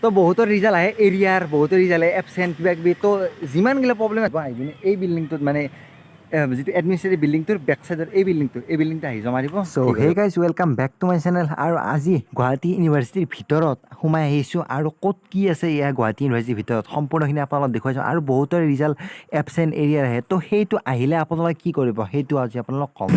তো বহুতৰ ৰিজাল্ট আহে এৰিয়াৰ, বহুতৰ ৰিজাল্ট আহে এবচেণ্ট কিবা কিবি। তো যিমানগিলা প্ৰব্লেম আহি কিনে এই বিল্ডিংটোত মানে যিটো এডমিনিষ্ট্ৰেটিভ বিল্ডিংটোৰ বেক চাইডৰ এই বিল্ডিংটো আহি জমা দিব। So hey guys, welcome back to my channel. আৰু আজি গুৱাহাটী ইউনিভাৰ্চিটিৰ ভিতৰত সোমাই আহিছোঁ আৰু ক'ত কি আছে ইয়াৰ গুৱাহাটী ইউনিভাৰ্চিটিৰ ভিতৰত সম্পূৰ্ণখিনি আপোনালোক দেখুৱাইছোঁ। আৰু বহুতৰ ৰিজাল্ট এবচেণ্ট, এৰিয়াৰ আহে, তো সেইটো আহিলে আপোনালোকে কি কৰিব, সেইটো আজি আপোনালোক ক'ম।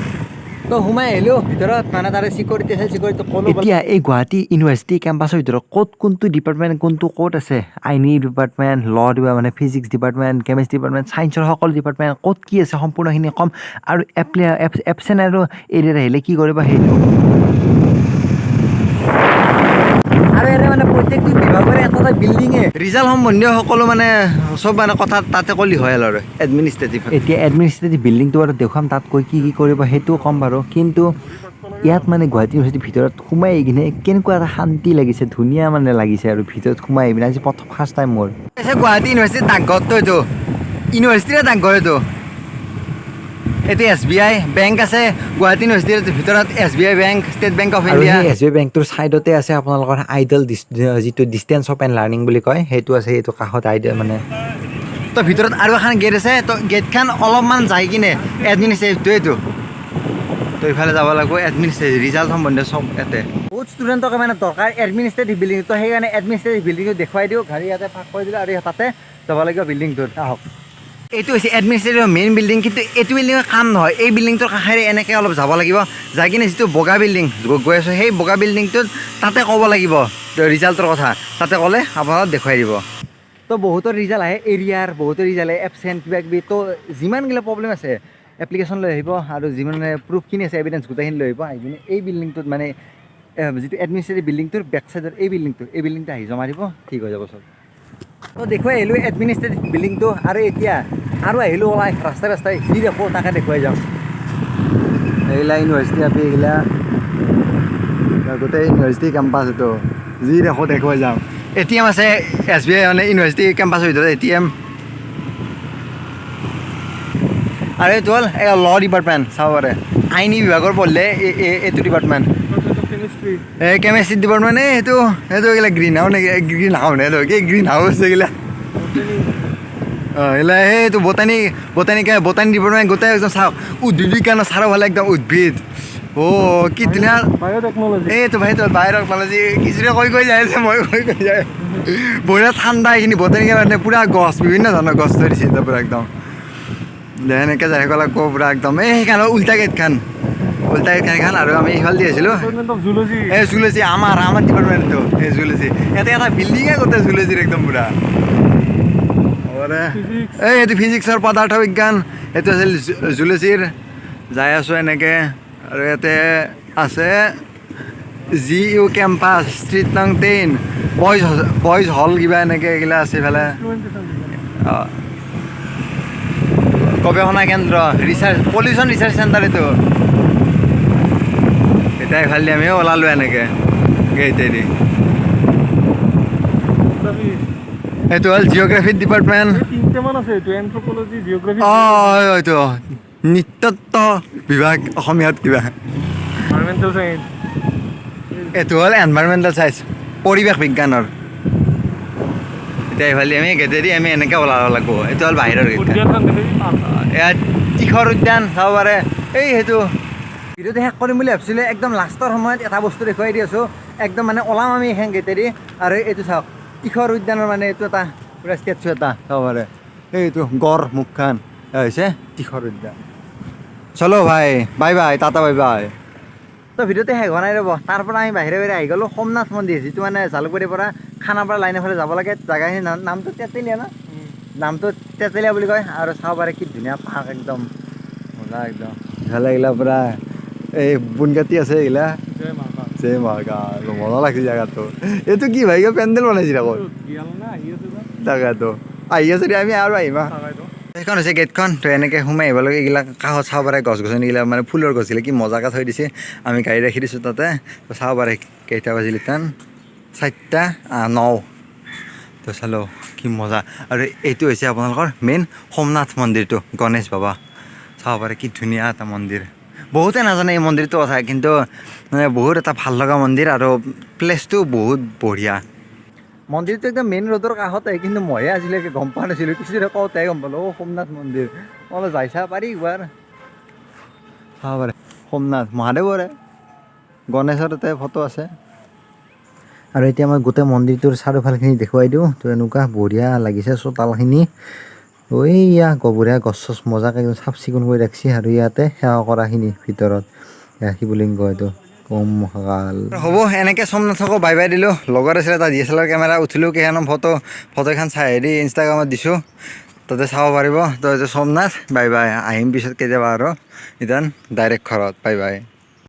তো সোমাই আহিলোঁ ভিতৰত, মানে তাৰে চিকিউৰিটি আছিল, চিকিউৰিটি ক'লো। এতিয়া এই গুৱাহাটী ইউনিভাৰ্চিটি কেম্পাছৰ ভিতৰত ক'ত কোনটো ডিপাৰ্টমেণ্ট, কোনটো ক'ত আছে, আইনী ডিপাৰ্টমেণ্ট, ল' ডিপাৰ্টমেণ্ট, মানে ফিজিক্স ডিপাৰ্টমেণ্ট, কেমেষ্ট্ৰি ডিপাৰ্টমেণ্ট, ছায়েন্সৰ সকলো ডিপাৰ্টমেণ্ট ক'ত কি আছে, সম্পূৰ্ণখিনি ক'ম। আৰু এবচেণ্ট আৰু এৰিয়াৰ আহিলে কি কৰিব, সেইটো। আৰু ইয়াতে মানে প্ৰত্যেকটো বিভাগৰে এটা এটা বিল্ডিঙে ৰিজাল্ট সম্বন্ধীয় সকলো মানে চব মানে কথা তাতে ক'লি হয় আৰু এডমিনিষ্ট্ৰেটিভ। এতিয়া এডমিনিষ্ট্ৰেটিভ বিল্ডিংটো বাৰু দেখুৱাম, তাত গৈ কি কি কৰিব সেইটোও ক'ম বাৰু। কিন্তু ইয়াত মানে গুৱাহাটী ইউনিভাৰ্চিটিৰ ভিতৰত সোমাই আহি কিনে কেনেকুৱা এটা শান্তি লাগিছে, ধুনীয়া মানে লাগিছে। আৰু ভিতৰত সোমাই আহি পিনে আজি প্ৰথম ফাৰ্ষ্ট টাইম মোৰ। গুৱাহাটী ইউনিভাৰ্চিটিৰ ডাকঘৰটো, এইটো ইউনিভাৰ্চিটিৰে ডাকঘৰ এইটো। এইটো এছবিআই বেংক আছে গুৱাহাটী ইউনিভাৰ্চিটিৰ ভিতৰত, SBI bank, state bank of আৰু ইণ্ডিয়া। সেই এছবিআই বেংকটোৰ ছাইডতে আছে আপোনালোকৰ আইডল, যিটো ডিষ্টেঞ্চ অফ এণ্ড লাৰ্ণিং বুলি কয়, সেইটো আছে। সেইটো কাষত আইডল মানে। তো ভিতৰত আৰু এখন গেট আছে। তো গেটখন অলপমান যাই কিনে এডমিনিষ্ট্ৰেটিভটো এইটো। তো ইফালে যাব লাগিব, এডমিনিষ্ট্ৰেটিভ ৰিজাল্ট সম্বন্ধীয় চব ইয়াতে। বহুত ষ্টুডেণ্টক মানে দৰকাৰ এডমিনিষ্ট্ৰেটিভ বিল্ডিং, তো সেইকাৰণে এডমিনিষ্ট্ৰেটিভ বিল্ডিংটো দেখুৱাই দিওঁ। গাড়ী ইয়াতে পাৰ্ক কৰি দিলোঁ আৰু তাতে যাব লাগিব বিল্ডিংটোত, আহক। এইটো হৈছে এডমিনিষ্ট্ৰেটিভ মেইন বিল্ডিং, কিন্তু এইটো বিল্ডিঙৰ কাম নহয়। এই বিল্ডিংটোৰ কাষেৰে এনেকৈ অলপ যাব লাগিব, যাই কিনে যিটো বগা বিল্ডিং গৈ আছোঁ, সেই বগা বিল্ডিংটোত তাতে ক'ব লাগিব ৰিজাল্টৰ কথা। তাতে ক'লে আপোনালোক দেখুৱাই দিব। তো বহুতৰ ৰিজাল্ট আহে এৰিয়াৰ, বহুতৰ ৰিজাল্ট আহে এবচেণ্ট কিবা কিবি। তো যিমানগিলা প্ৰব্লেম আছে, এপ্লিকেশ্যন লৈ আহিব আৰু যিমান প্ৰুফখিনি আছে, এভিডেঞ্চ গোটেইখিনি লৈ আহিব। আহি কিনে এই বিল্ডিংটোত মানে যিটো এডমিনিষ্ট্ৰেটিভ বিল্ডিংটোৰ বেক চাইডৰ এই বিল্ডিংটো আহি জমা দিব, ঠিক হৈ যাব চব। তো দেখুৱাই আহিলোঁ এডমিনিষ্ট্ৰেটিভ বিল্ডিংটো আৰু এতিয়া আৰু আহিলোঁ ওলাই ৰাস্তাই ৰাস্তাই যি দেখোঁ তাকে দেখুৱাই যাম। এইগিলা ইউনিভাৰ্চিটি আপি, এইগিলা গোটেই ইউনিভাৰ্চিটি কেম্পাছ এইটো। যি দেখোঁ দেখুৱাই যাম। এটিএম আছে এছবিআই, মানে ইউনিভাৰ্চিটি কেম্পাছৰ ভিতৰত এটিএম। আৰু এইটো হ'ল এই ল ডিপাৰ্টমেণ্ট, চাব পাৰে। আইনী বিভাগৰ পঢ়িলে এইটো ডিপাৰ্টমেণ্ট। এই কেমেষ্ট্ৰি ডিপাৰ্টমেণ্ট, এই সেইটো এইগিলা গ্ৰীণ হাউচ নেকি? গ্ৰীণ হাউচ নে এইটো কি গ্ৰীণ হাউচ এইগিলা? অঁ, এইগিলা সেইটো বটানী ডিপাৰ্টমেণ্ট। গোটেই একদম চাওক, উদ্ভিদ বিজ্ঞানৰ চাৰিওফালে একদম উদ্ভিদ। অ' কি ধুনীয়া! বায়'টেকনলজি। এইটো ভাই, তোৰ বায়'টেকনলজি কিছুৰে কৈ কৈ যায় আছে, মই কৈ কৈ যায়। বঢ়িয়া ঠাণ্ডা এইখিনি। বটানিকেল মানে পূৰা গছ, বিভিন্ন ধৰণৰ গছ থৈ দিছে এতিয়া পূৰা একদম। সেনেকৈ যাই থাকিব লাগিব পূৰা একদম। এই সেইখন উল্টা গেটখন, উল্টা গেটখন সেইখন। আৰু আমি সেইফালে দি আছিলোঁ। Department of zoology. এই জুলজি, আমাৰ ডিপাৰ্টমেণ্টটো। এই জুলজি ইয়াতে এটা বিল্ডিঙে গোটেই জুলজিৰ একদম পূৰা। ফিজিক্স। এই এইটো ফিজিক্সৰ, পদাৰ্থ বিজ্ঞান। এইটো আছিল জুলজিৰ। যাই আছোঁ এনেকৈ আৰু ইয়াতে আছে জিইউ কেম্পাছ, ষ্ট্ৰীট নং 10, বইজ হল, কিবা এনেকৈ এইগিলা আছে ইফালে। অঁ, গৱেষণা কেন্দ্ৰ, পলিউশ্যন ৰিচাৰ্চ চেণ্টাৰ এইটো। এতিয়া ইফালে আমি ওলালোঁ এনেকৈ গেইটেদি। এইটো হ'ল জিঅ'গ্ৰাফি ডিপাৰ্টমেণ্ট। তিনিটামান আছে এইটো, এনথ্ৰপলজি, জিঅ'গ্ৰাফি। অঁ, এইটো নৃতত্ব বিভাগ, অসমীয়াত কিবা। Environmental science. এইটো হ'ল এনভাইৰমেণ্টেল চায়েন্স, পৰিৱেশ বিজ্ঞানৰ। এতিয়া এইফালে আমি গেটেদি আমি এনেকৈ ওলাব লাগিব। এইটো হ'ল বাহিৰৰ গেট। উদ্যানখন দেখিবি। ইয়াত তীখৰ উদ্যান চাব পাৰে। এই সেইটো ভিডিঅ'টো শেষ কৰিম বুলি ভাবিছিলোঁ, একদম লাষ্টৰ সময়ত এটা বস্তু দেখুৱাই দি আছোঁ। একদম মানে ওলাম আমি এখন গেটেদি আৰু এইটো চাওক, তীখৰ উদ্যানৰ মানে এইটো এটা পূৰা ষ্টেচু এটা চাব পাৰে। এইটো গড় মুখখন, এয়া হৈছে তীখৰ উদ্যান। চলো ভাই, bye bye, tata, bye bye. তো ভিডিঅ'টো শেষ হোৱা নাই, ৰ'ব। তাৰ পৰা আমি বাহিৰে বাহিৰে আহি গ'লোঁ সোমনাথ মন্দিৰ, যিটো মানে জালুকবাৰীৰ পৰা খানাপাৰা লাইনৰ ফালে যাব লাগে। জেগাখিনিৰ নামটো তেতেলীয়া ন, নামটো তেতেলীয়া বুলি কয়। আৰু চাব পাৰে কি ধুনীয়া পাৰ্ক, একদম মজা একদম। ইফালে এইগিলা পূৰা এই বোনকাটি আছে এইগিলা। জয় মহাকাল। জয় মহাকাল। মজা লাগছে জেগাটো। এইটো কি ভাই, কিবা পেণ্ডেল বনাইছিল আকৌ। গিয়াল না আহি আছে বা। তাকেতো, আহি আছে দে, আমি আৰু আহিম আহ। তাকেতো। সেইখন হৈছে গেটখন। তো এনেকৈ সোমাই আহিব লাগে। এইগিলা কাষত চাব পাৰে গছ গছনিগিলা, মানে ফুলৰ গছগিলা কি মজাকৈ থৈ দিছে। আমি গাড়ী ৰাখি দিছোঁ তাতে। তো চাব পাৰে কেইটা বাজিল তান, 4টা 9। তো চালো কি মজা। আৰু এইটো হৈছে আপোনালোকৰ মেইন সোমনাথ মন্দিৰটো, গণেশ বাবা। চাব পাৰে কি ধুনীয়া এটা মন্দিৰ। বহুতে নাজানে এই মন্দিৰটোৰ কথা, কিন্তু মানে বহুত এটা ভাল লগা মন্দিৰ আৰু প্লেচটো বহুত বঢ়িয়া। মন্দিৰটো একদম মেইন ৰোডৰ কাষতে, কিন্তু মইহে আজিলৈকে গম পোৱা নাছিলোঁ। কিছুদিনে কওঁতেহে গম পালোঁ, অ' সোমনাথ মন্দিৰ। মই বোলো যাই চাব পাৰি একবাৰ। চাব পাৰে, সোমনাথ মহাদেৱৰে, গণেশৰ তাতে ফটো আছে। আৰু এতিয়া মই গোটেই মন্দিৰটোৰ চাৰিওফালখিনি দেখুৱাই দিওঁ। তো এনেকুৱা বঢ়িয়া লাগিছে চোতালখিনি। এইয়া বঢ়িয়া গছ চছ মজাকৈ একদম চাফ চিকুণ কৰি ৰাখিছে। আৰু ইয়াতে সেৱা কৰাখিনি ভিতৰত এয়া শিৱলিংগ এইটো ওম মহাকাল। হ'ব, এনেকৈ সোমনাথকো বাই বাই দিলোঁ। লগত আছিলে এটা DSLR camera, উঠিলোঁ কেইখনমান ফটো। ফটোখন চাই হেৰি ইনষ্টাগ্ৰামত দিছোঁ, তাতে চাব পাৰিব। তো এইটো সোমনাথ, বাই বাই। আহিম পিছত কেতিয়াবা আৰু। এতিয়া ডাইৰেক্ট ঘৰত, বাই বাই।